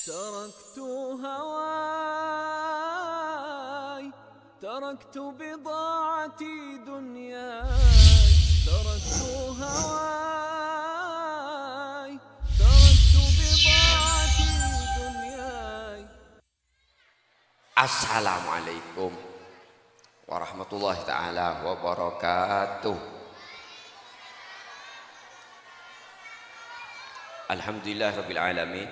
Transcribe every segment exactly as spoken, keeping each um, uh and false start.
تركت هواي، تركت بضاعتي دنياي، تركت هواي، تركت بضاعتي دنياي. Assalamualaikum warahmatullahi taala wabarakatuh. Alhamdulillahirabbil alamin.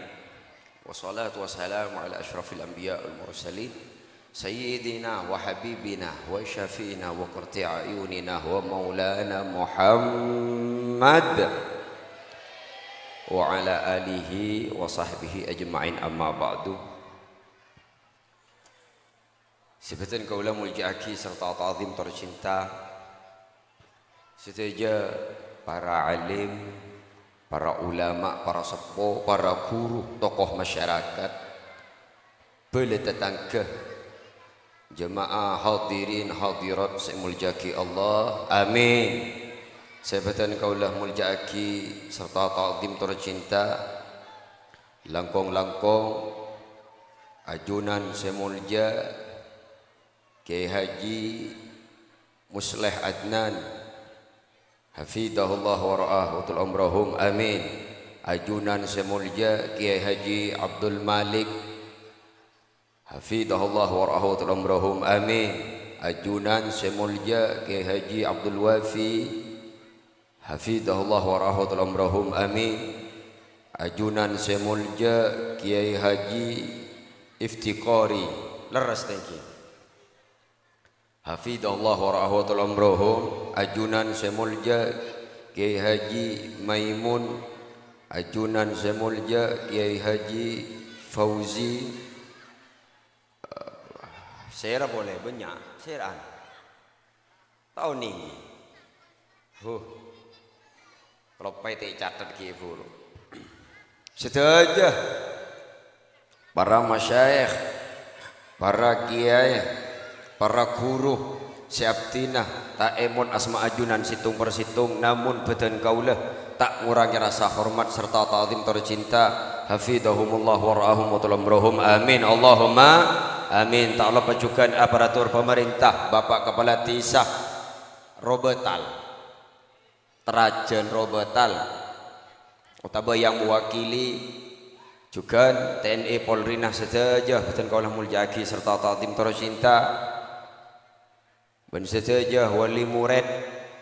Wassalatu wassalamu ala asyrafil anbiya wal mursalin, sayyidina wa habibina wa syafi'ina wa qurrati a'yunina wa maulana Muhammad wa ala alihi wa sahbihi ajma'in, amma ba'du. Sè bhâdhân kaulâ molja'aghi sarta ta'zim tor cinta, sadhâjâ para alim, para ulama, para seppo, para ghuru, tokoh masyarakat, bhâlâ tatangghâ, jemaah hadirin hadirat sè èmolja'aghi Allah. Amin. Sè bhâdhân kaulâ molja'aghi sarta ta'zim tor cinta, langkong-langkong ajunan sè molja Kyai Haji Musleh Adnan, hafidhahullah wa ra'ah wa thul umrahum, amin. Ajunan sè molja Kyai Haji Abdul Malik, hafidhahullah wa ra'ah wa thul umrahum, amin. Ajunan sè molja Kyai Haji Abdul Wafi, hafidhahullah wa ra'ah wa thul umrahum, amin. Ajunan sè molja Kyai Haji Iftiqari, lerres ta' ènggi? Hafidhahullah wa ra'ah wa thul umrahum. Ajunan sè molja Kyai Haji Maimun, ajunan sè molja Kyai Haji Fauzi, sèra polè bânnya', sèra'an. Ta' onèng. Huh. Loppaè ta' ècatet ghi' buru. Sadhâjâ para masyayikh, para kèyaè, para ghuru sè abdhina ta' èmot asma ajunan sèttong per sèttong, namong bhâdhân kaulâ ta' ngorangè rasa hormat sarta ta'zim tor cinta, hafidhahumullah wa ra'ahum wa thul umrahum. Amin. Allahumma amin. Ta' loppa jhughân aparatur pamarènta, Bapak Kepala Desa Robatal, Terajân Robatal, otabâ yang mewakili jhughân T N I Polrina sadhâjâ, bhâdhân kaulâ molja'aghi sarta ta'zim tor cinta. Bân sadhâjâ wali morèd,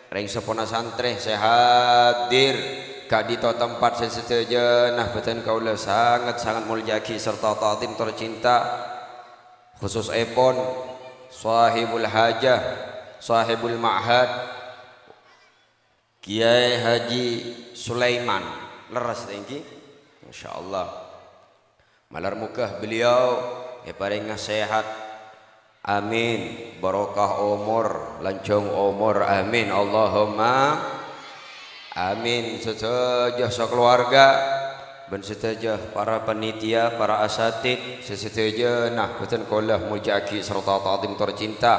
rèng seppona santrè sè hadir ka'dinto tempat sè sadhâjâna bhâdhân kaulâ sanget-sanget molja'aghi sarta ta'zim tor cinta, khususèpon sahibul hajah, sahibul ma'had, Kyai Haji Sulaiman. Lerres ta' ènggi? Masyaallah. Malar moghâ beliau èparèngè sehat. Amin. Barokah omor, lanjhâng omor. Amin. Allahumma amin. Sadhâjâ sakalowarga bân sadhâjâ para panitia, para asatid, sè sadhâjâna bhâdhân kaulâ molja'aghi sarta ta'zim tor cinta.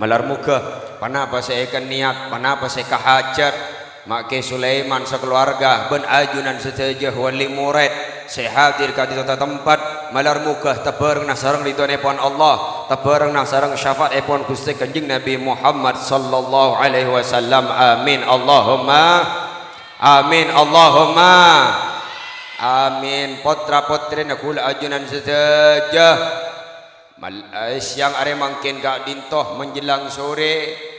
Malar moghâ ponapa sè èkanèyat, ponapa sè èkahajhât, Ma' Kyai Sulaiman sakalowarga bân ajunan sadhâjâ wali morèd sè hadir ka'dinto tempat, malar moghâ tabhârengnga sareng ridhonèpon Allah, tabhârengnga sareng syafa'atèpon Ghustè Kanjeng Nabi Muhammad sallallahu alaihi wasallam. Amin. Allahumma amin. Allahumma amin. Potra-potrèna kaulâ ajunan sadhâjâ, mal-, eh, sèyang arè mangkèn ka'dinto menjelang sore,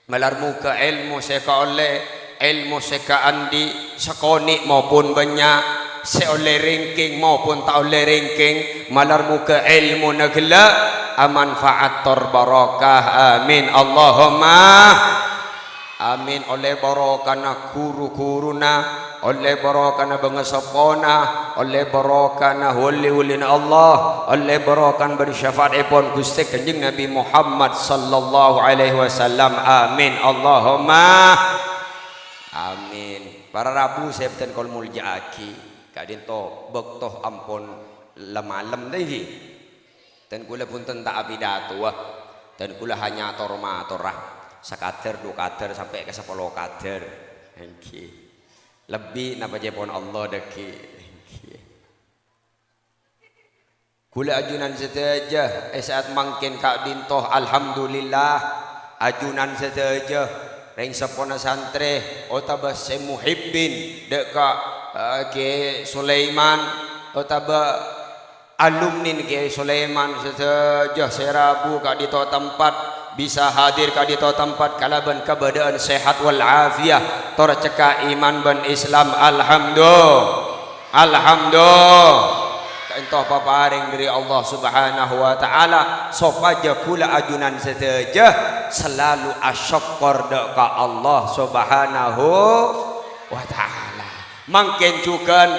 Malar moghâ èlmo sè èkaollè, èlmo sè kaandi', sakonè' maupun bânnya', sè ollè rèngkèng maupun ta' ollè rèngkèng, malar moghâ èlmona ghellâ' amanfaat tor barokah. Amin. Allahumma amin. Ollè barokana ru-ghuruna, ollè barokana bângaseppona, ollè barokana wali-walina Allah, ollè barokana bân syafa'atèpon Ghustè Kanjeng Nabi Muhammad sallallahu alaihi wasallam. Amin. Allahumma amin. Para rabu sè bhâdhân kaulâ molja'aghi, ka'dinto bâkto ampon la-, malem, ta' ènggi? Dan kaulâ bhunten ta' apidatowa. Dan kaulâ hanya ator-matora. Sakadâr, du kadâr, sampè' ka sapolo kadâr. Ènggi. Lebbi napa ca'èpon Allah dhâggi'. Ènggi. Kaulâ ajunan sadhâjâ, è sa'at mangkèn ka'dinto, alhamdulillah, ajunan sadhâjâ, rèng seppona santrè, otabâ sè muhibbin, dâ' ka, eh, Kè Sulaiman, otabâ alumnin Kè Sulaiman sadhâjâ sè rabu ka'dinto tempat, bisa hadir ka'dinto tempat kalabân kabâdâ'ân sehat wal afiyah, tor cekka' iman bân Islam. Alhamdu-, alhamdu-, ka'dinto paparèng dâri Allah Subhanahu wa Ta'ala, sopajâ kaulâ ajunan sadhâjâ salalu asokkor dâ' ka Allah Subhanahu wa Ta'ala. Mangkèn jhughân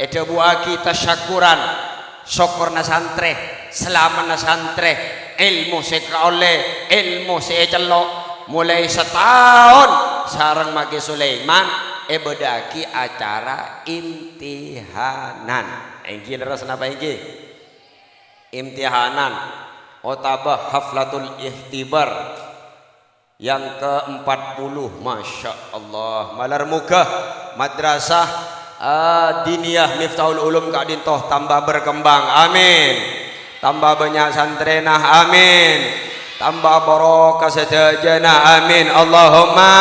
èdhâbuwâghi tasakkuran, sokkorna santrè, salameddhâ santrè, èlmo sè èkaollè, èlmo sè ècello', molaè sataon sareng Ma' Kè Sulaiman èbâdâ'aghi acara imtihanan. Èngghi lerres napa èngghi? Imtihanan otabâ haflatul ikhtibar. Yang keempat puluh, Masya Allah. Malar moghâ Madrasah, ah, Diniyah Miftahul Ulum ka'dinto tamba berkembang. Amin. Tamba bânnya' santrèna. Amin. Tamba barokah sadhâjâna. Amin. Allahumma.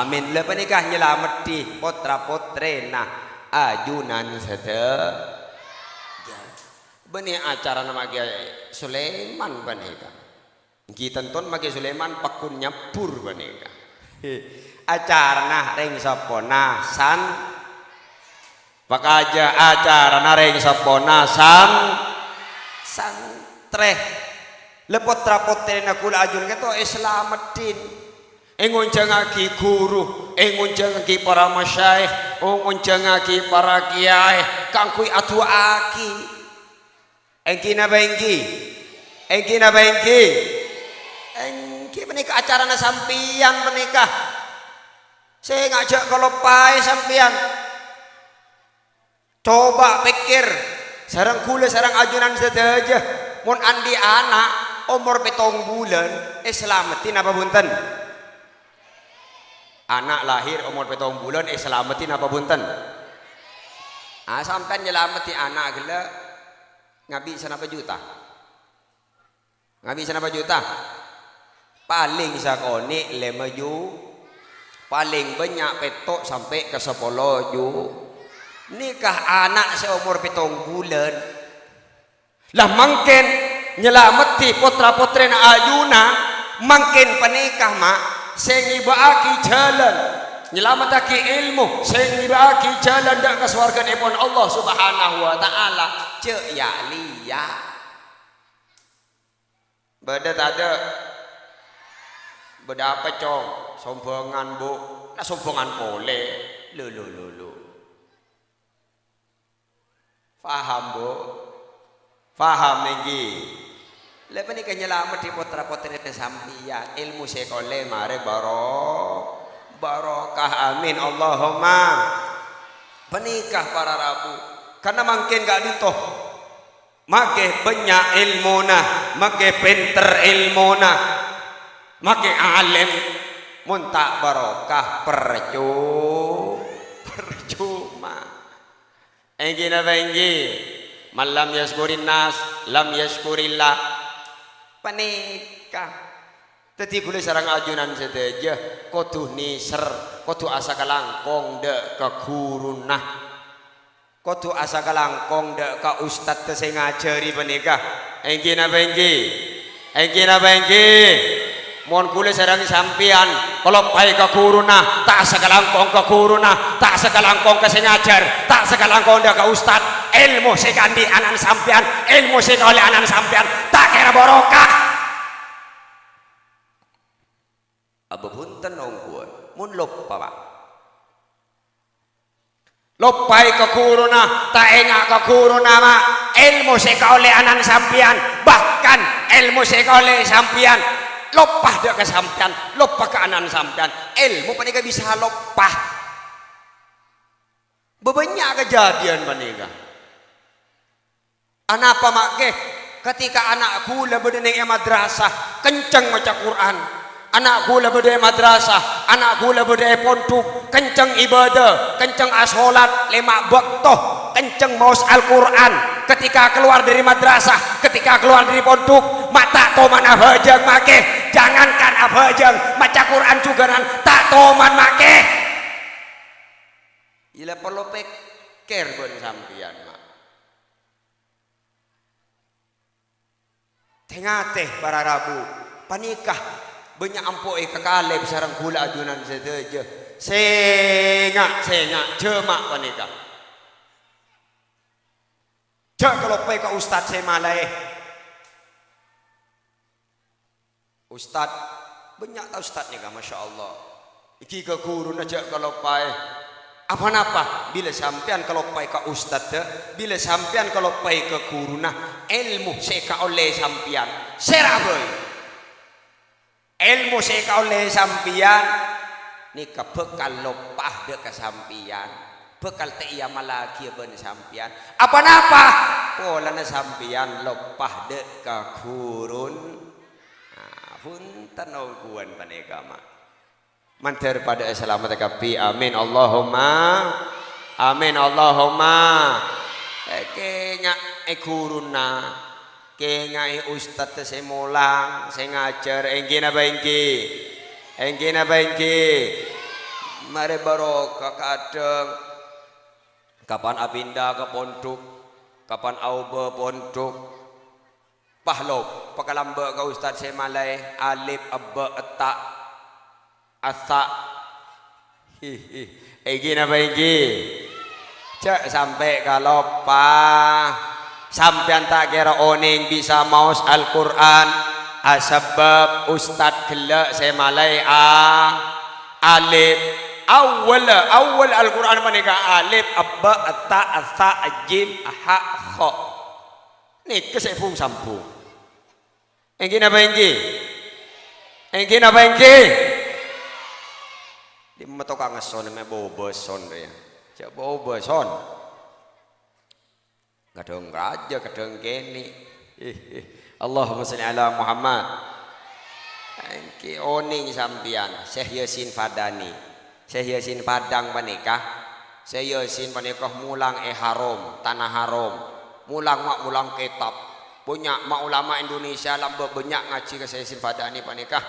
Amin. La panèka nyalameddhi potra-potrèna ajunan sadhâjâ. Bânnè acarana Ma' Kè Sulaiman panèka. Èngghi tanto Ma' Kè Sulaiman pagghun nyabbhur panèka. Acarana rèng seppona san-, pakajâ acarana rèng seppona san-, santrè. La potra-potrèna kaulâ ajunan ka'dinto èsalameddhin. Èngonjhângaghi ghuru, èngonjhângaghi para masyayikh, èngonjhângaghi para kèyaè kaangghuy adu'aaghi. Èngghi napa èngghi? Èngghi napa èngghi? Èngghi panèka acarana sampèyan panèka. Sènga' jhâ' kaloppaè sampèyan. Coba pèkkèr, sareng kaulâ sareng ajunan sadhâjâ, mon andi' ana' omor pèttong bulân, èsalameddhi napa bhunten? Ana' lahir omor pèttong bulân èsalameddhi napa bhunten? Ah, sampèyan nyalameddhi ana' ghellâ'. Ngabi' sanapa juta? Ngabi' sanapa juta? Palèng sakonè' lèma ju-, palèng bânnya' pètto' sampè' ka sapolo ju-, nèka ana' sè omor pèttong bulân. Lah mangkèn nyalameddhi potra-potrèna ajunan, mangkèn panèka, ma', sè ngèbâ'aghi jhâlân, nyalameddhâghi èlmo, sè ngèbâ'aghi jhâlân dâ' ka sowarghâna Allah Subhanahu wa Ta'ala, jhâ' ya'-lèya'. Bâdâ tadâ'? Bâdâ apa, Cong? Sombhângan, Bu'. Nah, sombhângan polè. Lho, lho, lho, lho. Paham, Bu'? Paham, èngghi? La panèka nyalameddhi potra-potrèna sampèyan. Èlmo sè èkaollè marè baro-, barokah. Amin. Allahumma. Panèka para rabu. Karna mangkèn ka'dinto. Makè bânnya' èlmona, makè pènter èlmona, makè alèm, mon ta' barokah, parcu-, parcoma. Èngghi napa èngghi? "Man lam yasykurin nas, lam yasykurillah." Panèka. Dhâddhi, kaulâ sareng ajunan sadhâjâ kodhu nèser, kodhu asakalangkong dâ' ka ghuruna. Kodhu asakalangkong dâ' ka ustadz sè ngajhâri panèka. Èngghi napa èngghi? Èngghi napa èngghi? Mon kaulâ sareng sampèyan kaloppaè ka ghuruna, ta' sakalangkong ka ghuruna, ta' sakalangkong ka sè ngajhâr, ta' sakalangkong dâ' ka ustadz, èlmo sè èkaandi' ana'na sampèyan, èlmo sè èkaollè ana'na sampèyan, ta' kèra barokah. Abâ bhunten ongghuwân, mon loppa, Pa'. Loppaè ka ghuruna, ta' enga' ka ghuruna, ma'. Èlmo sè èkaollè ana'na sampèyan, bahkan èlmo sè èkaollè sampèyan, loppa dâ' ka sampèyan, loppa ka ana'na sampèyan. Èlmo panèka bisa loppa. Bâbânnya' kadhâddhiyân panèka. Anapa, ma', kè? Ketika ana' kaulâ bâdâ neng è madrasah, kenceng maca Qur'an. Ana' kaulâ bâdâ è madrasah, ana' kaulâ bâdâ è pondhuk, kenceng ibadah, kenceng asolat lèma' bâkto, kenceng maos Al-Qur'an. Ketika keluar dari madrasah, ketika keluar dari pondok, ma' ta' toman abhâjâng makè. Jangankan abhâjâng, maca Qur'an jhughân ta' toman makè. Iyâ la parlo pèkkèr bân sampèyan, Ma'. Tè-ngatè para rabu, panèka bânnya' ampo'è ka kalèp sareng ghulâ ajunan sadhâjâ. Sènga', sènga', jhâ' ma' panèka. Jhâ' kaloppaè ka ustad sè malaè. Ustad, bânnya' ta' ustad nèka, masyaallah. Èngghi ka ghuruna jhâ' kaloppaè. Apa-napa, bilâ sampèyan kaloppaè ka ustadda, bilâ sampèyan kaloppaè ka ghuruna, èlmo sè èkaollè sampèyan, sèra bhâi. Èlmo sè èkaollè sampèyan nèka bhâkal loppa dâ' ka sampèyan, bhâkal ta' èamallaghi bân sampèyan. Apa-napa, polana sampèyan loppa dâ' ka ghurun. Nah, bhunten ongghuwân panèka, Ma'. Mandhâr padâ'â salamet kabbhi. Amin, Allahumma. Amin, Allahumma. Èkènga' è ghuruna. Kèngaè ustad sè molang, sè ngajhâr, èngghi napa èngghi? Èngghi napa èngghi? Marè barokah kadhâng. Kapan apinda ka pondhuk, kapan aobâ pondhuk. Pah loppa kalambâ' ka ustad sè malaè, alif, ebba', etta'. Assa'. Hihi. Èngghi napa èngghi? Jhâ' sampè' kaloppa. Sampèyan ta' kèra onèng bisa maos Al-Qur'an, asabâb ustad ghellâ' sè malaè a-, alif. Awwal, awwal Al-Qur'an panèka alif, ebba', etta', assa', jim, ha, kha. Nèka sè bhung-sambhung. Èngghi napa èngghi? Èngghi napa èngghi? Dimma to kangesson mè' bobâson rèya. Jhâ' bobâson. Kadhâng rajâ, kadhâng kènè'. Allahumma shalli ala Muhammad. Èngghi onèng sampèyan, Syekh Yasin Fadani. Syekh Yasin Padang panèka, Syekh Yasin panèka molang è haram, tana haram. Molang ma' molang kètab. Bânnya' ma' ulama Indonesia lambâ' bânnya' ngajhi ka Syekh Yasin Fadani panèka.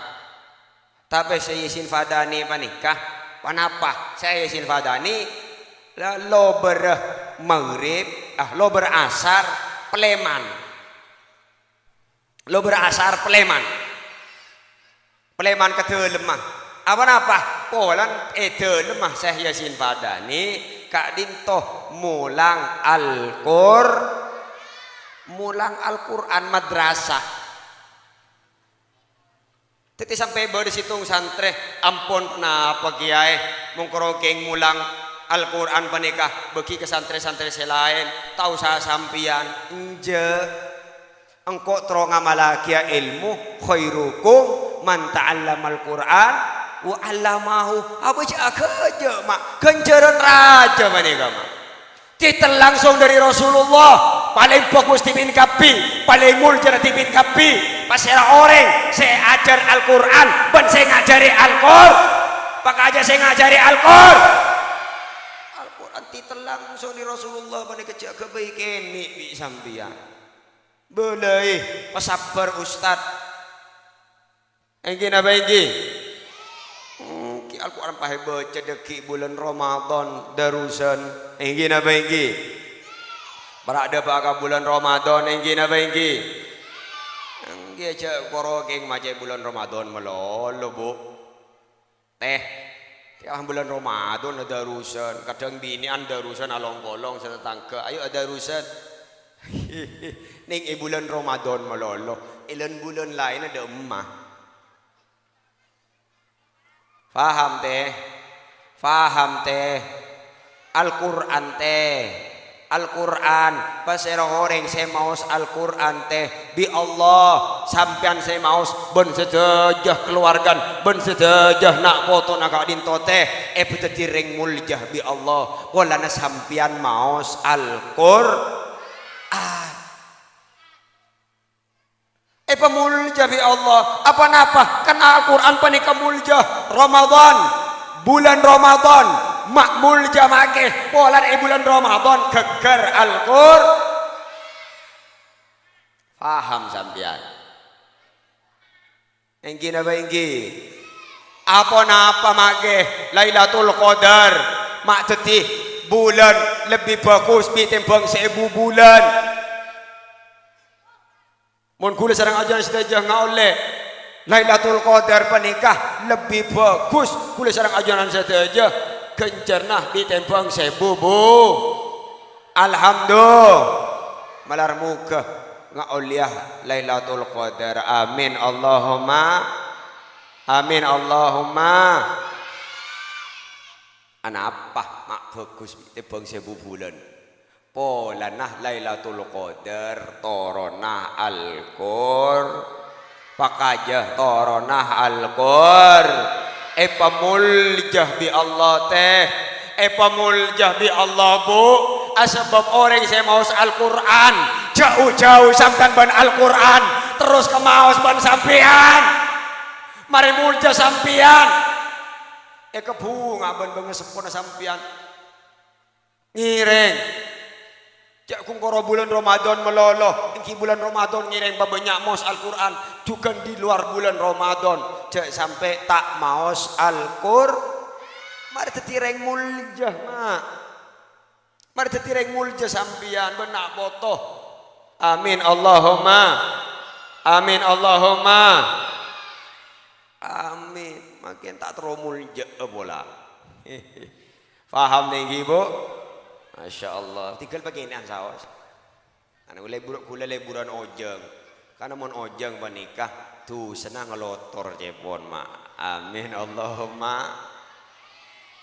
Tapè Syekh Yasin Fadani panèka, ponapa? Syekh Yasin Fadani la-, lobârâ maghrib, ah, lobârâ asar, palèman. Lobârâ asar palèman. Palèman ka dâlemma. Apa-napa? Polana è dâlemma Syekh Yasin Fadani ka'dinto molang Al-Qur-, molang Al-Qur'an madrasah. Dhâddhi sampè' bâdâ sèttong santrè, "Ampon, ponapa, Kèyaè? Mongkoro kèng molang Al-Qur'an panèka bâgi ka santrè-santrè sè laèn, ta' osa sampèyan." "Enjâ'." "Engko' terro ngamalaghiyâ èlmo, khairukum man ta'allamal Qur'an wa 'allamahu." Abâjâ-, aghâjâ', Ma'. Ghânjhârân rajâ panèka, Ma'. Tètel langsung dâri Rasulullah. Palèng bhâghus dhibi'en kabbhi, palèng moljâna dhibi'en kabbhi. Pasèra orèng sè ajhâr Al-Qur'an bân sè ngajhâri Al-Qur-, pakajâ sè ngajhâri Al-Qur-, Al-Qur'an tètel langsung dâri Rasulullah, panèka jhâ' ghâbây kènè' bi' sampèyan. Bâlâi, pasabbhâr, Ustad. Èngghi napa èngghi? Èngghi Al-Qur'an pas èbâca dâgghi' bulân Ramadan, darusan. Èngghi napa èngghi? Para' dâpa' ka bulân Ramadan, èngghi napa èngghi? Èngghi, jhâ' koro kèng maca bulân Ramadan malolo, Bu. Tè, tè, ah, bulân Ramadan adarusan, kadhâng binè'an darusan along-polong satatangghâ, "Ayo adarusan." Nèng è bulân Ramadan malolo, è lan-bulân laènna dâ' emma. Paham, tè? Paham, tè? Al-Qur'an, tè. Al-Qur'an, pasèra orèng sè maos Al-Qur'an, tè, bi' Allah, sampèyan sè maos, bân sadhâjâ kalowargan, bân sadhâjâ na' potona ka'dinto, tè, èbâdhâddhi rèng moljâ bi' Allah, polana sampèyan maos Al-Qur'an. Èpamolja bi' Allah. Apa-napa? Karna Al-Qur'an panèka molja. Ramadan, bulân Ramadan, ma' molja makè. Polana è bulân Ramadan ghâgghâr Al-Qur-, Paham sampèyan? Èngghi napa èngghi? Apa-napa mangkè Lailatul Qadar ma' dhâddhi bulân lebbi bhâghus bi' tèmbhâng sèbu bulân. Mon kaulâ sareng ajunan sadhâjâ ngaollè Lailatul Qadar panèka lebbi bhâghus, kaulâ sareng ajunan sadhâjâ ghânjhârânna bi' tèmbhâng sèbu bu-, Alhamdulillah. Malar moghâ ngaollèya Lailatul Qadar. Amin, Allahumma. Amin, Allahumma. Anapa ma' bhâghus tèmbhâng sèbu bulân? Polana Lailatul Qadar toronna Al-Qur-, pakajâ toronna Al-Qur-, èpamolja bi' Allah, tè. Èpamolja bi' Allah, Bu. Asabâb orèng sè maos Al-Qur'an, jhâu-jhâu sampèyan bân Al-Qur'an, terros kamaos bân sampèyan. Marè molja sampèyan. Èkabhunga bân bângaseppona sampèyan. Ngèrèng. Jhâ' ghun koro bulân Ramadan malolo, èngghi bulân Ramadan ngèrèng pabânnya' maos Al-Qur'an, jhughân di luar bulân Ramadan. Jhâ' sampè' ta' maos Al-Qur-, marè dhâddhi rèng molja, Ma'. Marè dhâddhi rèng molja sampèyan bân na' poto. Amin, Allahumma. Amin, Allahumma. Amin. Makin ta' terro molja'a pola. Paham nèngghi, Bu? Masya Allah. Tinggal pagènè'an saos. Ana lebur-, kaulâ leburan ojhâng. Karna mon ojhâng panèka dusana ngalotor cèpon, Ma'. Amin. Allahumma.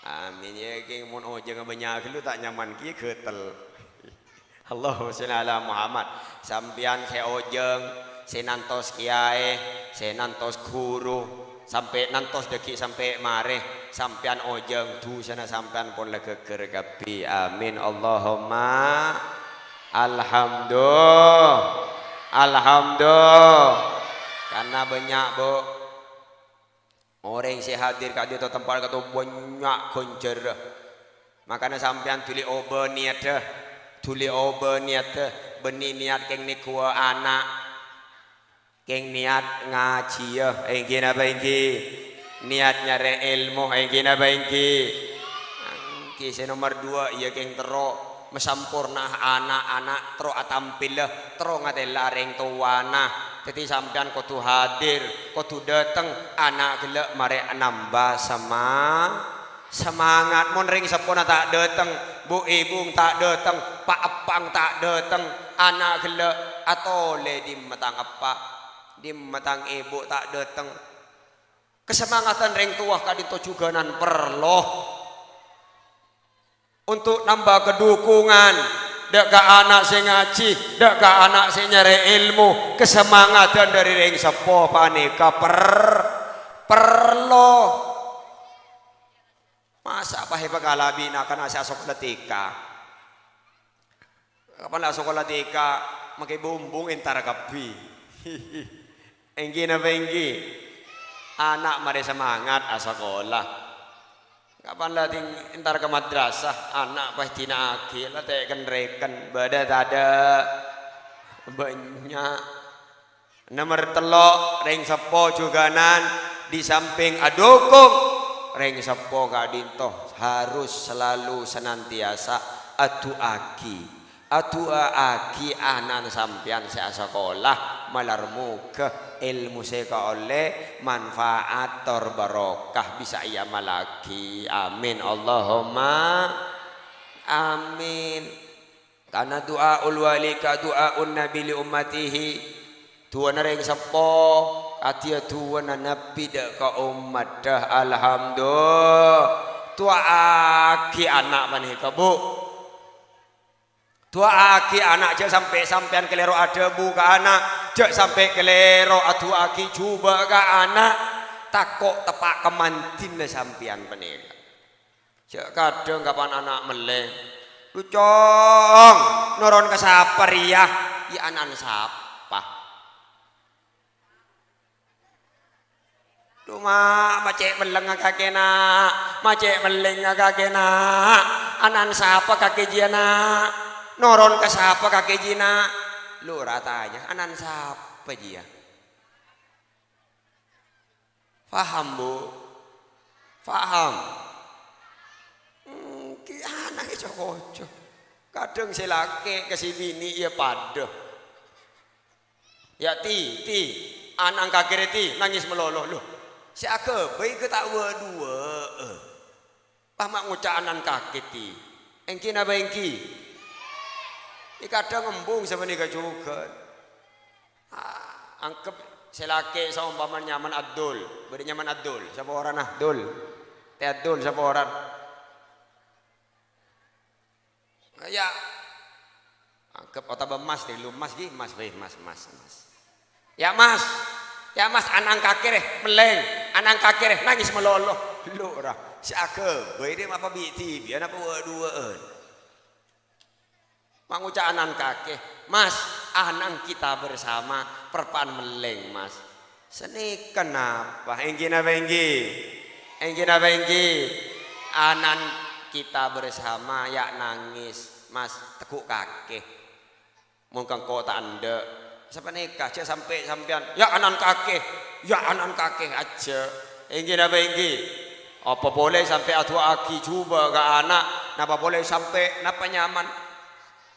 Amin. Yâ, kèng mon ojhâng bânnya' ghâllu ta' nyaman kèya ghâtel. Allahumma sholli ala Muhammad. Sampèyan sè ojhâng, sè nantos kèyaè, sè nantos ghuru, sampè' nantos dhâggi' sampè' marè, sampèyan ojhâng, dusana sampèyan pon la ghâggâr kabbhi. Amin. Allahumma. Alhamdulillah. Alhamdulillah. Karna bânnya', Bu. Orèng sè hadir ka'dinto tempat ka'dinto bânnya' ghânjhârra. Makana sampèyan dhuli obâ niyaddhâ, dhuli obâ niyaddhâ, bânnè niyat kèng nèghuwâ ana'. Kèng niyat ngajhiyâ, èngghi napa èngghi? Niyat nyarè èlmo, èngghi napa èngghi? Èngghi sè nomer duwâ', iyâ kèng terro masamporna'a ana'-ana', terro atampèla, terro ngatèla rèng towana. Dhâddhi sampèyan kodhu hadir, kodhu dhâteng, ana' ghellâ' marè nambâ sema-, semangat. Mon rèng seppona ta' dhâteng, bu'-èbung ta' dhâteng, pa'-eppa'na ta' dhâteng, ana' ghellâ' atolè dimma tang eppa', dimma tang èbhu ta' dhâteng. Kasemangatan rèng towa ka'dinto jhughânan parlo. Untuk nambâ kadukungan, dâ' ka ana' sè ngajhi, dâ' ka ana' sè nyarè èlmo, kasemangadhân dhâri rèng seppo panèka per-, parlo. Masa' pas èpakala bi' na'-kana' sè asokola T K? Kapan la asokola T K, makè bumbung entar kabbhi. Èngghi napa èngghi? Ana' marè semangat asakola. Kapan la ding entar ka madrasah, ana' pas dina'aghi, la tèken-rèken, bâdâ tadâ'? Bânnya'. Nomer tello', rèng seppo jhughânan, di samping adukung, rèng seppo ka'dinto harus selalu senantiasa adu'aaghi. Adu'aaghi ana'na sampèyan sè asakola, malar moghâ èlmo sè èkaollè manfaat tor barokah bisa èamallaghi. Amin. Allahumma amin. Karna du'aul wali ka du'aun nabi li ummatihi. Du'ana rèng seppo kadhiyâ du'ana Nabbhi dâ' ka ommaddhâ. Alhamdulillah. Du'aaghi ana' panèka, Bu. Du'aaghi ana', jhâ' sampè' sampèyan kalèro adhâbu ka ana', jhâ' sampè' kalèro adu'aaghi jhubâ' ka ana', tako' teppa' ka mandhina sampèyan panèka. Jhâ' kadhâng kapan ana' mellèng, "Lu, Cong, noron ka sapa rèya?" "Iyâ, ana'na sapa?" "Coma ma' cè' mellengnga kakè, Na', ma' cè' mellengnga kakè, Na'. Ana'na sapa kakè jiyâ, Na'? Noron ka sapa kakè jiyâ, Na'?" Lu ora atanya, anan sapa jiya? Paham, Bu? Paham? Ènggi ana'na co-koco. Kadhâng sè lakè' ka sè binè' iyâ padâ. "Ya', Ti, Ti, ana'na kakè rè, Ti, nangès malolo, lo. Sè aghâbây ghâ' ta' wâ'-duwâ'â. Pas ma' ngoca' ana'na kakè, Ti. Ènggi napa ènggi?" È kadhâng embung sapanèka jhughân. Ah, angghep sè lakè' saompamana nyamana Abdul. Bâdâ nyamana Abdul, sapa orana Abdul? Tè Abdul, sapa orana? Ya. Angghep otabâ Mas, tèlo Mas ghi, Mas, wèh, Mas, Mas, Mas. "Ya', Mas. Ya', Mas, ana'na kakè rè, mellèng. Ana'na kakè rè, nangès malolo." Lo ra, sè aghâbây rè apa bi' dhibi'ân apa wâ'-duwâ'ân? Ma' ngoca' ana'na kakè, "Mas, ana'na kita bersama, parpa'na mellèng, Mas." Sanèka napa? Ènggi napa ènggi? Ènggi napa ènggi? Ana'na kita bersama, ya' nangès, Mas, tegghu' kakè. Mon ka engko' ta' endâ', sapanèka jhâ' sampè' sampèyan, "Ya' ana'na kakè, ya' ana'na kakè," ajjhâ'. Ènggi napa ènggi? Apa polè sampè' adu'aaghi jhubâ' ka ana', napa polè sampè' napa nyaman?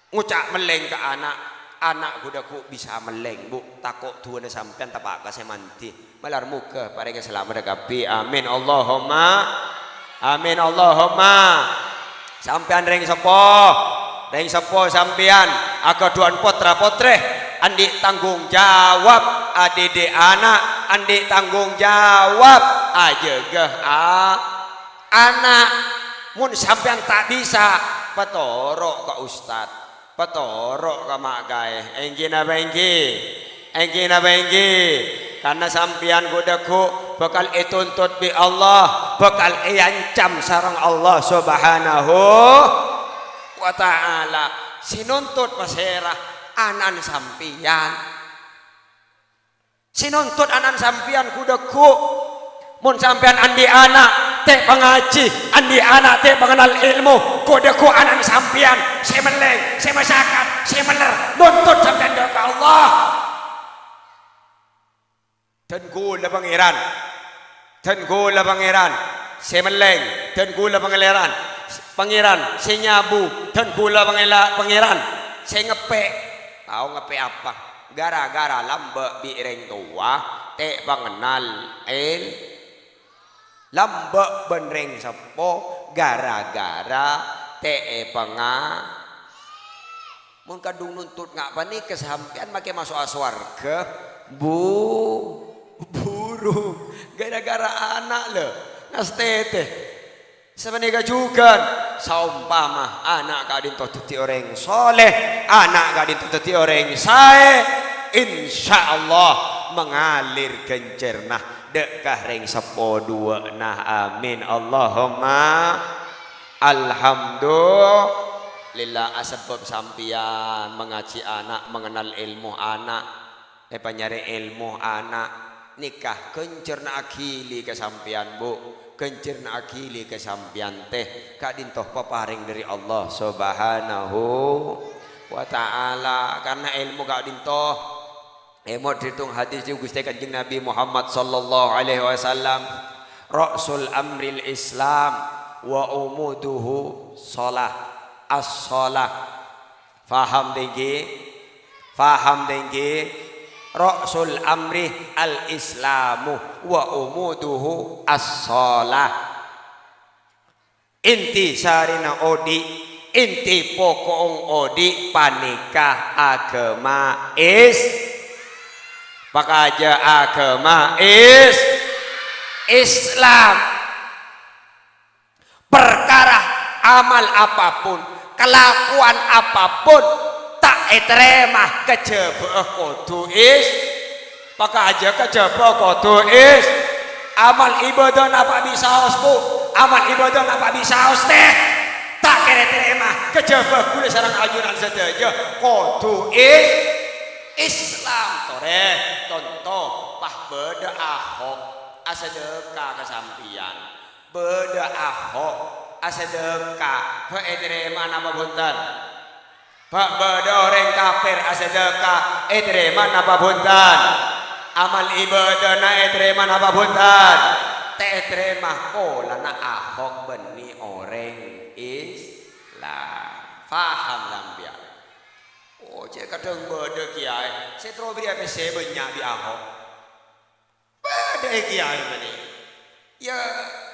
Ngoca' mellèng ka ana', ana' ghu-, dhâggu' bisa mellèng, Bu, tako' du'âna sampèyan teppa' ka sè mandhi. Malar moghâ parèngè salameddhâ kabbhi. Amin, Allahumma. Amin, Allahumma. Sampèyan rèng seppo, rèng seppo sampèyan aghâdhuwân pottra-pottrè, andi' tanggung jawab adidik ana', andi' tanggung jawab ajâgâ a-, ana'. Mon sampèyan ta' bisa, patoro' ka ustad. Patoro' ka ma' kaè. Ènggi napa ènggi? Ènggi napa ènggi? Karna sampèyan ghu-, dhâggu' bhâkal ètuntut bi' Allah, bhâkal èancam sareng Allah Subhanahu wa Ta'ala. Sè nuntut pasèra? Ana'na sampèyan. Sè nuntut ana'na sampèyan ghu-dhâggu'. Mon sampèyan andi' ana' ta' pangajhi, andi' ana' ta' pangennal èlmo, ghu-dhâggu' ana'na sampèyan sè mellèng, sè masakat, sè meller, nuntut sampèyan dâ' ka Allah. Dân ghulâ Pangèran. Dân ghulâ Pangèran sè mellèng, dân ghulâ Pangèran, Pangèran sè nyabu, dân ghulâ Pangèla-, Pangèran sè ngeppè'. Tao ngeppè' apa? Gara-gara lambâ' bi' rèng towa, ta' pangennal èl-, lambâ' bân rèng seppo, gara-gara ta' èpanga-, Mon kadhung nuntut nga' panèka sampèyan makè maso'a sowarghâ, bu-, buru, gara-gara ana', lho, ngastètè. Sapanèka jhughân, saompama ana' ka'dinto dhâddhi orèng soleh, ana' ka'dinto dhâddhi orèng saè, insyaallah mangalir ghânjhârânna dâ' ka rèng seppo duwâ'na. Amin. Allahumma. Alhamdulillah, asebbhâb sampèyan mangajhi ana', mangennal èlmo ana', èpanyarè èlmo ana', nèka ghânjhârânna aghili ka sampèyan, Bu. Ghânjhârânna aghili ka sampèyan, tè. Ka'dinto paparèng dâri Allah Subhanahu wa Ta'ala. Karna èlmo ka'dinto Èmot dhâteng hadis Ghustè Kanjeng Nabi Muhammad sallallahu alaihi wasallam, "Ra'sul amril Islam wa umuduhu shalah." As-shalah. Faham, tèngghi? Faham, tèngghi? Ra'sul amri al-Islamu wa umuduhu as-shalah. Inti sarèna odi', inti poko'na odi' panèka aghâma Is-, pakajâ aghâma Is-, Islam. Parkara amal apapun, kalakowan apapun, ta' ètarèma kajhâbhâ'â kodhu Is-, Pakajâ kajhâbhâ kodhu Is-, amal ibâdâna apa bisaos, Bu? Amal ibâdâna apa bisaos, tè? Ta' kèra ètarèma kajhâbhâ ghulâ sareng ajunan sadhâjâ kodhu Is-, Islam. Torè, conto, pas bâdâ Ahok asadhâka ka sampèyan. Bâdâ Ahok asadhâka, bâ ètarèma napa bhunten? Bâ' bâdâ orèng kafir asadhâka, ètarèma napa bhunten? Amal ibâdâna ètarèma napa bhunten? Ta' ètarèma, polana Ahok bânnè orèng Islam. Paham sampèyan? Oh, cè' kadhâng bâdâ kèyaè sè terro bèrri'â pèssè bânnya' bi' Ahok. Bâdâ è kèyaè manè. Iyâ,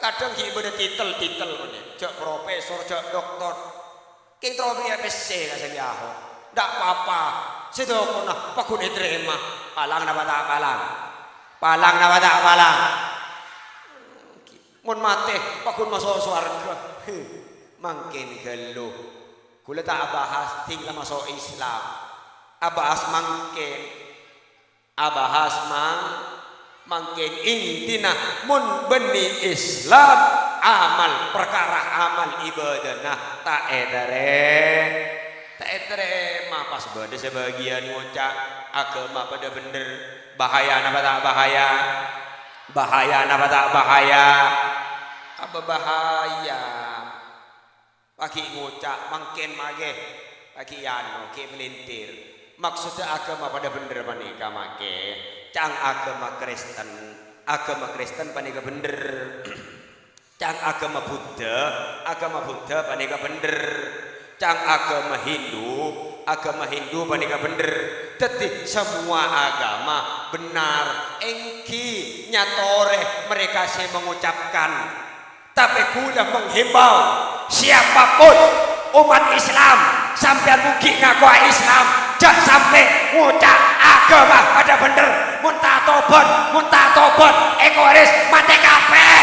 kadhâng ghi' bâdâ titel-titel manè. Jhâ' profesor, jhâ' doktor. Kèng terro bèrri'â pèssè ka sè bi' Ahok. Ndak pa-apa. Sè dhukona paggun ètarèma. Palang napa ta' palang? Palang napa ta' palang? Mon matè, paggun maso' sowarghâ. Mangkèn ghâllu. Kaulâ ta' abahas dhing la maso' Islam. Abahas mangkèn. Abahas mang-, mangkèn intina mon bânnè Islam, amal, parkara amal ibâdâna ta' ètarè-, ta' ètarèma. Pas bâdâ sabâgiyân ngoca' aghâma padâ bhendher. Bahaya napa ta' bahaya? Bahaya napa ta' bahaya? Apa bahaya? Paghi' ngoca', mangkèn maghi, paghi' ano, ghi' melintir. Maksoddhâ aghâma padâ bhendher panèka maghi. Ca'na aghâma Kristen, aghâma Kristen panèka bhendher. Ca'na aghâma Buddha, aghâma Buddha panèka bhendher. Ca'na aghâma Hindu, aghâma Hindu panèka bhendher. Dhâddhi, samowa aghâma bhendher, èngghi nyatorè mereka sè mengucapkan. Tapè kaulâ menghimbau, siapapun umat Islam, sampèyan mon ghi' ngakowa Islam, jhâ' sampè' ngoca' aghâma padâ bhendher. Mon ta' tobhât, mon ta' tobhât, èkorès matè kabbhi.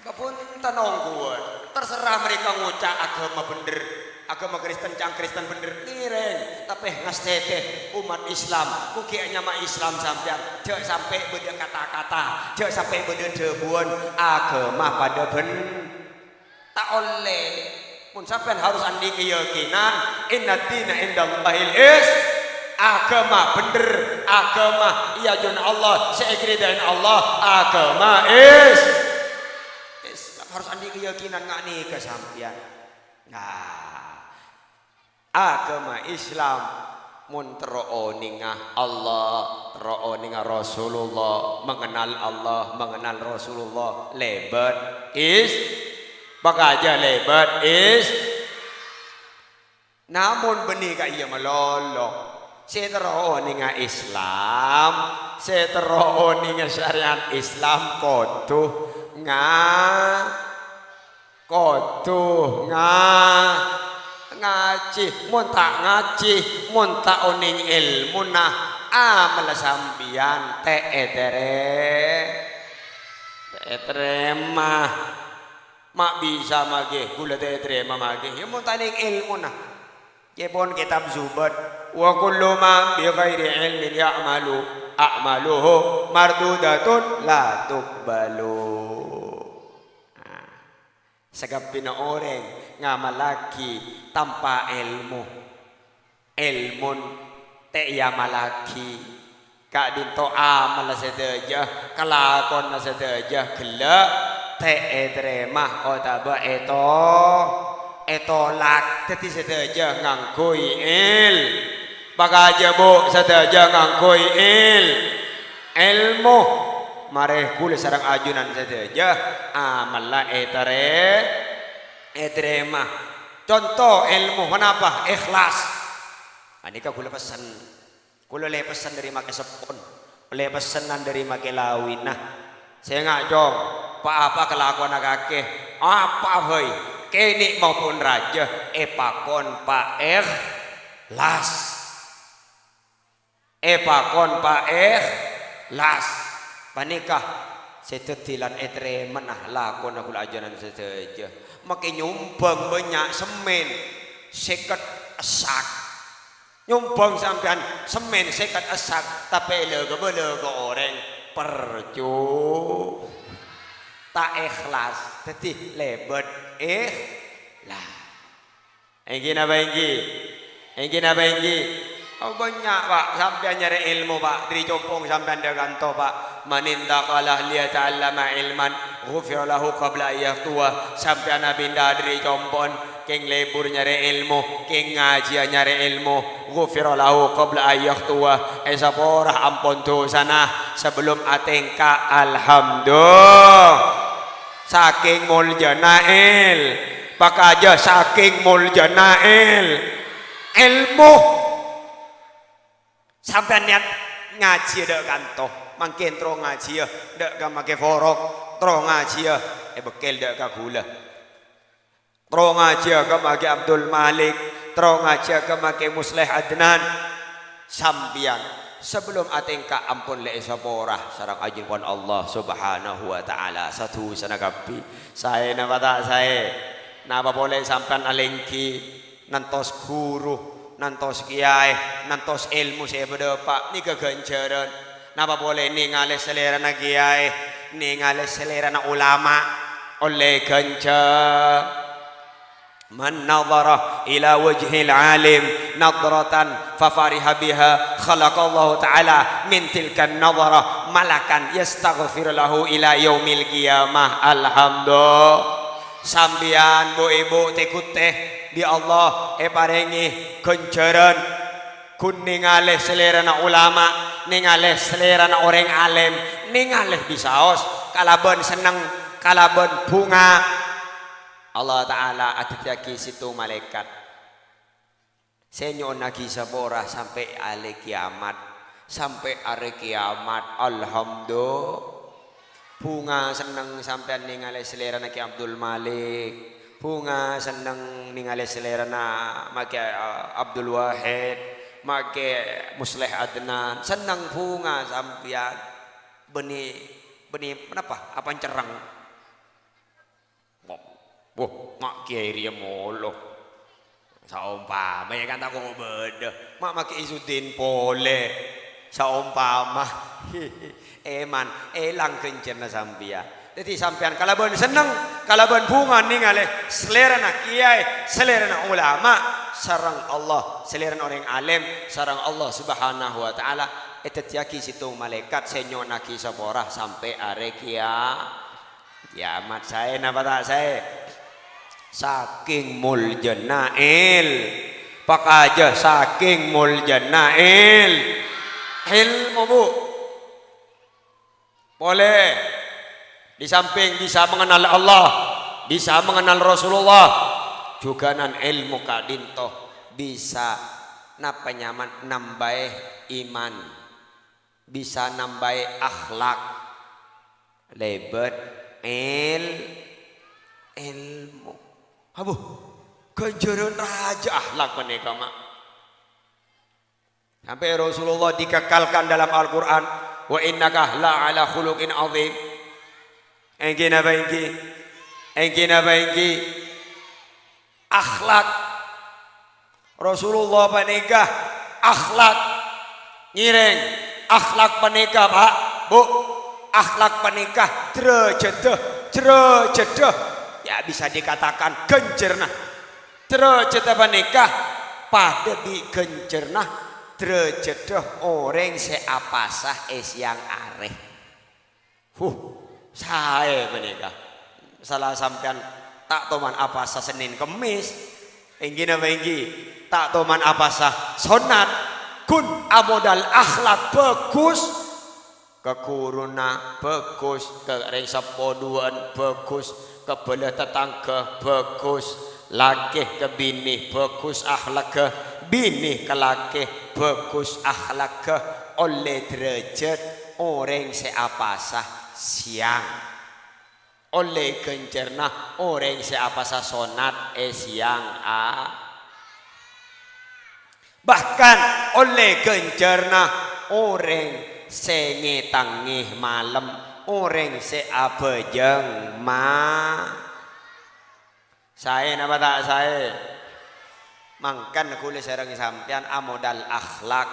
Apa bhunten ongghuwân? Terserah mereka ngoca' aghâma bhendher. Aghâma Kristen, ca'na Kristen bhendher, ngèrèng, tapè ngastètè umat Islam, mon ghi' anyama Islam sampèyan, jhâ' sampè' bâdâ kata-kata, jhâ' sampè' bâdâ dhâbuwân, aghâma padâ bhen-, ta' ollè. Mon sampèyan harus andi' keyakinan, "Innad dina indallahil is-," aghâma bhendher, aghâma è ajunanna Allah, sè èkaridhâi Allah, aghâma is-, Islam. Harus andi' keyakinan nga' nèka sampèyan. Nah, aghâma Islam mon terro onènga Allah, terro onènga Rasulullah, mengenal Allah, mengenal Rasulullah, lèbât is-, pakajâ lèbât is-, namong bânnè ka'iyâ malolo. Sè terro onènga Islam, sè terro onènga syariat Islam kodhu nga-, Kodhu nga-, ngajhi. Mon ta' ngajhi, mon ta' onèng èlmona, amalla sampèyan ta' ètarè-, ta' ètarèma. Ma' bisa maghi, kaulâ ta' ètarèma maghi. Iyâ, mon ta' onèng èlmona. Ca'èpon kètab Zubad, "Wa kullu man bi ghairi ilmin ya'malu, a'maluhu mardudatun la tuqbalu." Nah. Sakabbhiyânna orèng ngamallaghi tanpa èlmo, èlmon ta' èamallaghi, ka'dinto amalla sadhâjâ, kalakowanna sadhâjâ ghellâ' ta' ètarèma otabâ èto-, ètolak. Dhâddhi sadhâjâ ngangghuy èl-, pakajâ, Bu', sadhâjâ ngangghuy èl-, èlmo. Marè kaulâ sareng ajunan sadhâjâ amalla ètarè-, ètarèma. Conto èlmo ponapa? Ikhlas. Panèka kaulâ pessen. Kaulâ lè pessen dâri makè seppon. Lè pessennan dâri makè lawina. Sènga', Cong, pa-apa kalakowanna kakè, apa bhâi, kènè' maupun rajâ, èpakon paèkhlas. Èpakon paèkhlas. Panèka sè dhâddhi lan ètarèmana lakona kaulâ ajunan sadhâjâ. Makè nyombhâng bânnya' semmèn sèket essak. Nyombhâng sampèyan semmèn sèket essak, tapè èlâ-kabâlâ ka orèng, percu-, ta' èkhlas. Dhâddhi lèbât èkhlas. Èngghi napa èngghi? Èngghi napa èngghi? Oh, bânnya', Pak. Sampèyan nyarè èlmo, Pak. Dâri Compong sampèyan dâ' kanto, Pak. "Man intaqala liyata'allama ilman, ghufira lahu qabla an yakhtuwa." Sampèyan abinda dâri Compong, Kèng lebur nyarè èlmo, kèng ngajhiyâ nyarè èlmo. Ghufira lahu qabla an yakhtuwa, èsapora ampon dhusana sabellum atèngka. Alhamdulillah. Sakèng moljâna èl-, pakajâ sakèng moljâna èl-, èlmo. Sampèyan niyat ngajhiyâ dâ' kanto, mangkèn terro ngajhiyâ dâ' ka Makè Forok, terro ngajhiyâ èbekkel dâ' ka ghulâ. Terro ngajhiyâ ka Makè Abdul Malik, terro ngajhiyâ ka Makè Musleh Adnan. Sampèyan, sabellum atèngka ampon la èsapora sareng ajunanèpon Allah Subhanahu wa Ta'ala, sadhusana kabbhi. Saè napa ta' saè? Napa polè sampèyan alèngghi? Nantos ghuru, nantos kèyaè, nantos èlmo sè èpadâpa', nèka ghânjhârân. Napa polè nèngalè salèrana kèyaè, nèngalè salèrana ulama, ollè ghânjhâ-, "Man nadhara ila wajhil alim nadratan fa fariha biha, khalaqallahu ta'ala min tilkan nadharah malakan yastaghfiru lahu ila yaumil qiyamah." Alhamdulillah. Sampèyan, bu-ibu, tè-kottè, bi' Allah èparèngè ghânjhârân ghun nèngalè salèrana ulama, nèngalè salèrana orèng alim, nèngalè bisaos kalabân senneng, kalabân bhunga. Allah Ta'ala adhâddhiyâghi sèttong malaèkat sè nyo'onnaghi sapora sampè' arè kèyamat. Sampè' arè kèyamat, alhamdulillah. Bhunga senneng sampèyan nèngalè salèrana Kè Abdul Malik. Bhunga senneng nèngalè salèrana Makè, eh, Abdul Wahid, Makè Musleh Adnan. Senneng bhunga sampèyan. Bânnè, bânnè napa? Apa ncerreng? Wah, ma' kèyaè rèya molo. Saompama, ya kan tako' bâdâ. Ma' makè Izzuddin polè. Saompama. Èman, èlang ghânjhârânna sampèyan. Dhâddhi sampèyan kalabân senneng, kalabân bhunga nèngalè salèrana kèyaè, salèrana ulama, sareng Allah, salèrana orèng alim, sareng Allah Subhanahu wa Ta'ala, èdhâddhiyâghi sèttong malaèkat sè nyo'onnaghi sapora sampè' arè kèya-, Kèyamat saè napa ta' saè? Sakèng moljâna èl-, pakajâ sakèng moljâna èl-, èlmo, Bu. Polè, di samping bisa mengenal Allah, bisa mengenal Rasulullah, jhughânan èlmo ka'dinto bisa napa nyamana nambâi iman. Bisa nambâi akhlak lèbât èl-, èlmo. Abbhu, ghânjhârân rajâ akhlak panèka, ma'. Sampè' Rasulullah dikekalkan dalam Al-Qur'an, "Wa innaka la'ala khuluqin adzim." Èngghi napa èngghi? Èngghi napa èngghi? Akhlak. Rasulullah panèka akhlak. Ngèrèng, akhlak panèka, Pa', Bu, akhlak panèka drajhâddhâ, drajhâddhâ, ya, bisa dikatakan ghânjhârânna. Drajhâddhâ panèka padâ bi' ghânjhârânna drajhâddhâ orèng sè apasa è sèyang arè. Huh, saè panèka. Sala sampèyan ta' toman apasa Sennèn Kemmès. Èngghi napa èngghi? Ta' toman apasa sonnat. Ghun amodal akhlak bhâghus. Ka ghuruna bhâghus, ka rèng seppo duwâ'ân bhâghus, ka bhâlâ tatangghâ bhâghus. Lakè ka binè bhâghus akhlakka, binè ka lakè bhâghus akhlakka, ollè drajhât orèng sè apasa sèyang. Ollè ghânjhârânna orèng sè apasa sonnat è sèyang a-, bahkan ollè ghânjhârânna orèng sè ngètangè malem, orèng sè abhâjâng ma-, Saè napa ta' saè? Mangkana kaulâ sareng sampèyan amodal akhlak,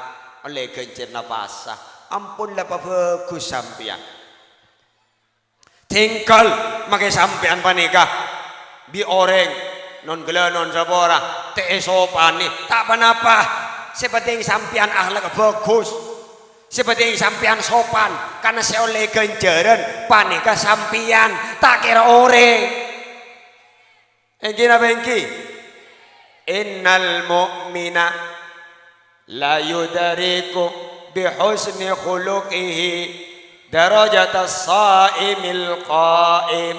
ollè ghânjhârânna pasa. Ampon la pabhâghus sampèyan. Tèngkal makè sampèyan panèka bi' orèng non ghellâ' non sapora ta' èsopanè, ta' ponapa. Sè pentèng sampèyan akhlak bhâghus. Sè pentèng sampèyan sopan, karna sè ollè ghânjhârân panèka sampèyan, ta' kèra orèng. Èngghi napa èngghi? Innal mu'mina la yudariku bi husni khuluqihi darajatas shaimil qaim.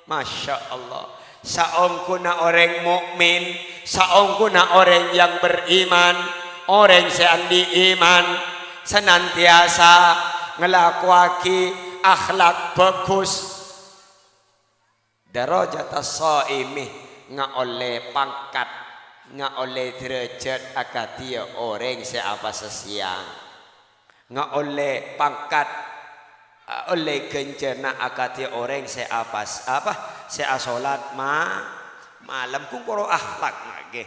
Masya Allah. Saongghuna orèng mukmin, saongghuna orèng yang beriman, orèng sè andi' iman, senantiasa ngalakowaghi akhlak bhâghus. Darajatas shaimi, ngaollè pangkat, ngaollè dârâjhât akadhi orèng sè apasa sèyang. Ngaollè pangkat, ollè ghânjhârânna akadhi orèng sè apas-, apa, sè asolat ma-, malem. Ghun poro akhlak, ma' ghi.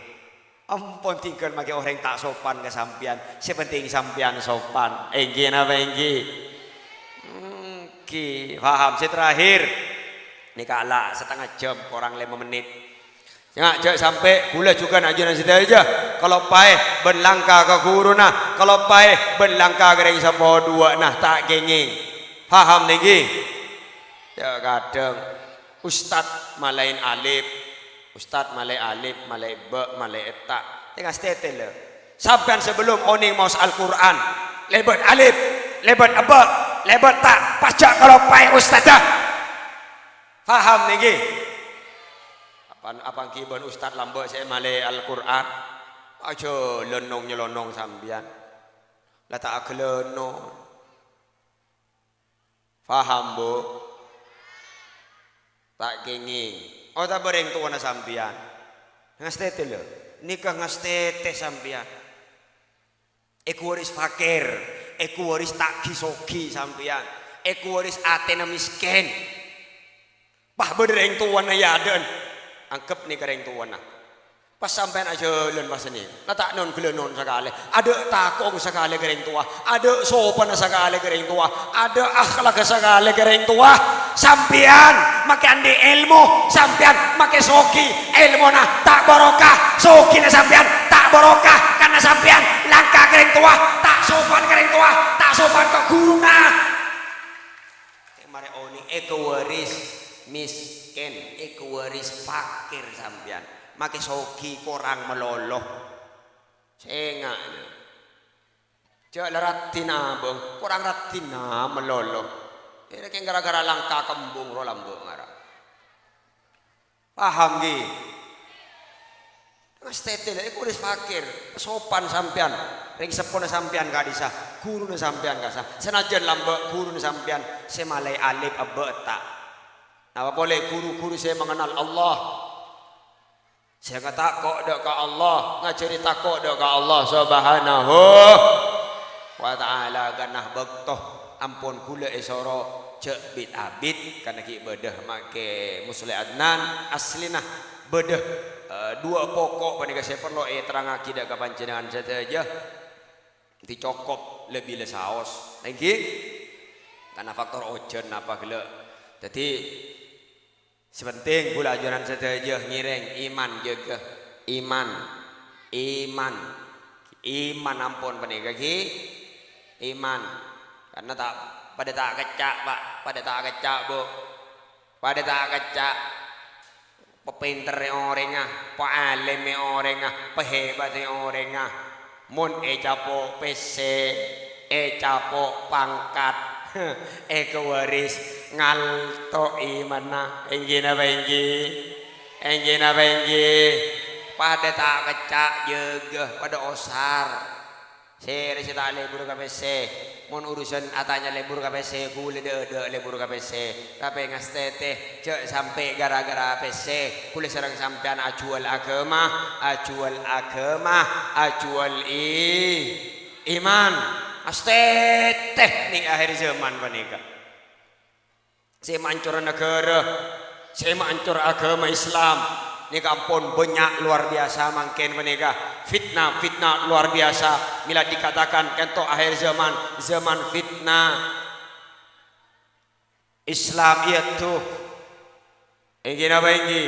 Ampon tinggal makè orèng ta' sopan ka sampèyan. Sè penting sampèyan sopan. Èngghi napa èngghi? Èngghi. Paham? Sè terakhir. Nèka la satengnga jam, korang lèma mennit. Nga-, jhâ' sampè' ghulâ jhughân ajunan sadhâjâ kaloppaè bân langka ka ghuruna, kaloppaè bân langka ka rèng seppo duwâ'na, ta' kèngèng. Paham nèngghi? Jhâ' kadhâng ustad malaèn alif, ustad malaè alif, malaè bâ', malaè etta'. Tèngas tètè, lho. Sampèyan sabellum onèng maos Al-Qur'an, lèbât alif, lèbât ebâ', lèbât ta', pas jhâ' kaloppaè ustadda. Paham nèngghi? Apan-, apangghi bân ustad lambâ' sè malaè Al-Qur'an? Ajhâlân nong-nyèlonong sampèyan. La ta' aghâlânon. Paham, Bu? Ta' kèngèng. Otabâ rèng towana sampèyan? Ngastètè, lho. Nèka ngastètè sampèyan. Èkawaris fakir, èkawaris ta' ghi-soghi sampèyan, èkawaris atèna mèskèn. Pas bâdâ rèng towana è adâ'ân, angghep nèka rèng towana. Pas sampèyan ajhâlân pas sanèka, la ta' non-ghâlânon sakalè, adâ' tako' sakalè ka rèng towa, adâ' sopana sakalè ka rèng towa, adâ' akhlak sakalè ka rèng towa. Sampèyan makè andi' èlmo, sampèyan makè soghi, èlmona ta' barokah, soghina sampèyan ta' barokah, karna sampèyan langka ka rèng towa, ta' sopan ka rèng towa, ta' sopan ka ghuruna. Sè marè onèng èkawaris mèskèn, èkawaris fakir sampèyan. Makè soghi korang malolo. Sènga', yâ. Jhâ' la raddhin abâng, korang raddhin malolo. Kèng ghâra-ghâra langka kembung ro lambâ' ngara. Paham, ghi? Ngastètè la èkawaris fakir, sopan sampèyan, rèng seppona sampèyan ka'dissa', ghuruna sampèyan ka'dissa', sanajjhân lambâ' ghuruna sampèyan sè malaè alif ebâ' etta'. Napa polè ghuru-ghuru sè mangenal Allah, sè ngatako' dâ' ka Allah, ngajhâri tako' dâ' ka Allah Subhanahu wa Ta'ala, karna bâkto ampon ghulâ èsoro jhâ' bit-abit, karna ghi' bâdâ makè Musleh Adnan, aslina bâdâ, eh, duwâ' poko' panèka sè parlo èterrangngaghi dâ' ka panjhennengngan sadhâjâ. Èngghi cokop lebbi la saos, èngghi? Karna faktor ojhân napa ghellâ'. Dhâddhi, sè penting ghulâ ajunan sadhâjâ ngèrèng iman, jâgâ iman. Iman. Iman ampon panèka, ghi? Iman. Karna ta', padâ ta' kècca', Pa'. Padâ ta' kècca', Bu. Padâ ta' kècca'. Papènterrè orèngnga, paalèmè orèngnga, pahèbâtè orèngnga. Mon ècapo' pèssè, ècapo' pangkat, èkawaris ngalto imanna. Èngghi napa èngghi? Èngghi napa èngghi? Padâ ta' kècca', jâgâ, padâ osar. Sèrè sè ta' lebur ka pèssè. Mon urusan atanya lebur ka pèssè, ghulâ dâ'-adâ' lebur ka pèssè. Tapè ngastètè, jhâ' sampè' ghârâ-ghârâ pèssè, ghulâ sareng sampèyan ajhuwâl aghâma, ajhuwâl aghâma, ajhuwâl i-, iman. Ngastètè nèng akhèr zaman panèka. Sè maancora naghârâ, sè maancora aghâma Islam, nèka ampon bânnya' lowar biyasa mangkèn panèka. Fitna-fitna lowar biyasa, mèla dikatakan ka'dinto akhèr zaman, zaman fitna. Islam èyaddhu. Èngghi napa èngghi?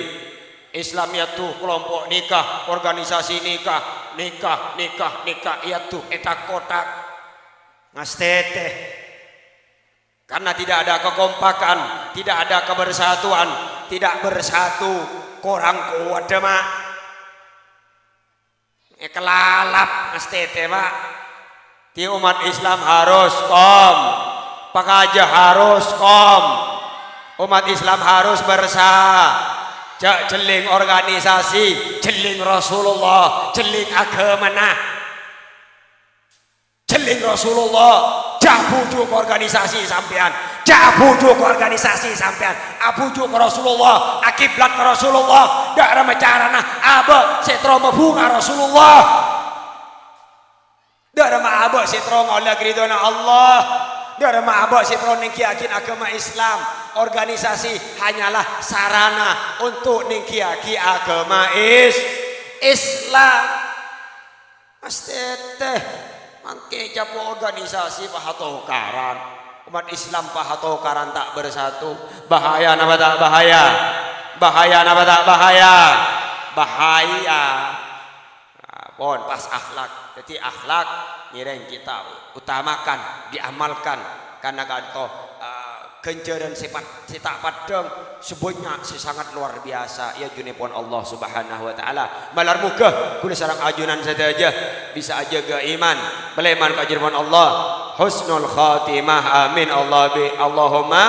Islam èyaddhu, kalompo' nèka, organisasi nèka, nèka, nèka, nèka, èyaddhu, èthak-kothak. Ngastètè. Karena tidak ada kekompakan, tidak ada kebersatuan, tidak bersatu, korang kowat, ma'. Èkalalap ngastètè, Pak. Di umat Islam harus kom. Pakaja harus kom. Umat Islam harus bersa-, jhâ' jhelling organisasi, jhelling Rasulullah, jhelling aghâmana. Jhelling Rasulullah, jhâ' bhuju' ka organisasi sampèyan, jhâ' bhuju' ka organisasi sampèyan, abhuju' ka Rasulullah, akiblat ka Rasulullah, dâ' remma carana abâ' sè terro mabhunga Rasulullah. Dâ' remma abâ' sè terro ngollè ridhona Allah. Dâ' remma abâ' sè terro nèngghiyâghi aghâma Islam. Organisasi hanyalah sarana untuk nèngghiyâghi aghâma Is-, Islam. Ngastètè, mangkè capo' organisasi pahatokaran. Umat Islam pahatokaran ta' bersatu. Bahaya napa ta' bahaya? Bahaya napa ta' bahaya? Bahaya. Nah, pon pas akhlak. Dhâddhi akhlak ngèrèng kita utamakan, diamalkan. Karena kanto, eh, ghânjhârân sè pat-, sè ta' paddhâng, sè bânnya', sè sangat luar biasa, è ajunèpon Allah Subhanahu wa Ta'ala. Malar moghâ kaulâ sareng ajunan sadhâjâ bisa ajâgâ iman, palèman ka ajunèpon Allah, husnul khatimah. Amin. Allah bi-, Allahumma,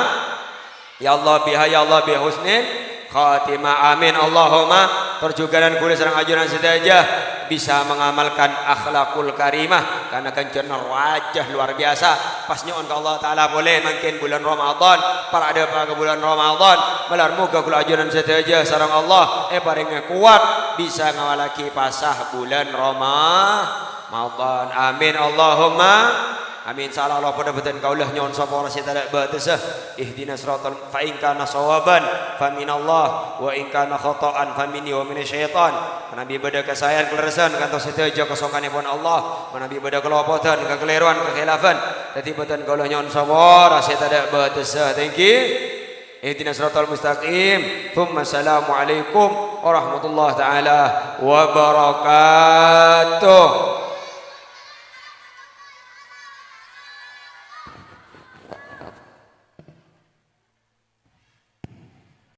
ya Allah biha, ya Allah bi husnil khatimah. Amin. Allahumma. Tor jhughân kaulâ sareng ajunan sadhâjâ bisa mengamalkan akhlakul karimah, karena ghânjhârânna rajâ luar biasa. Pas nyo'on ka Allah Ta'ala polè mangkèn bulân Ramadan, para' dâpa' ka bulân Ramadan. Malar moghâ kaulâ ajunan sadhâjâ sareng Allah èparèngè kowat bisa ngawalaghi pasa bulân Rama-, Ramadan. Amin, Allahumma amin. Sala Allah padâ bhâdhân kaulâ nyo'on sapora sè tadâ' bâtessa. Ihdinas siratal, fa in kana shawaban fa minallah, wa in kana khata'an fa minni wa minasy syaitan. Manabi bâdâ kasaèan kalerressan kantos sadhâjâ kasokanèpon Allah, manabi bâdâ kalopodhân, kakalèrowan, kakhilafan, dhâddhi bhâdhân kaulâ nyo'on sapora sè tadâ' bâtessa. Thank you. Ihdinas siratal mustaqim. Tsumma assalamualaikum warahmatullahi ta'ala wabarakatuh.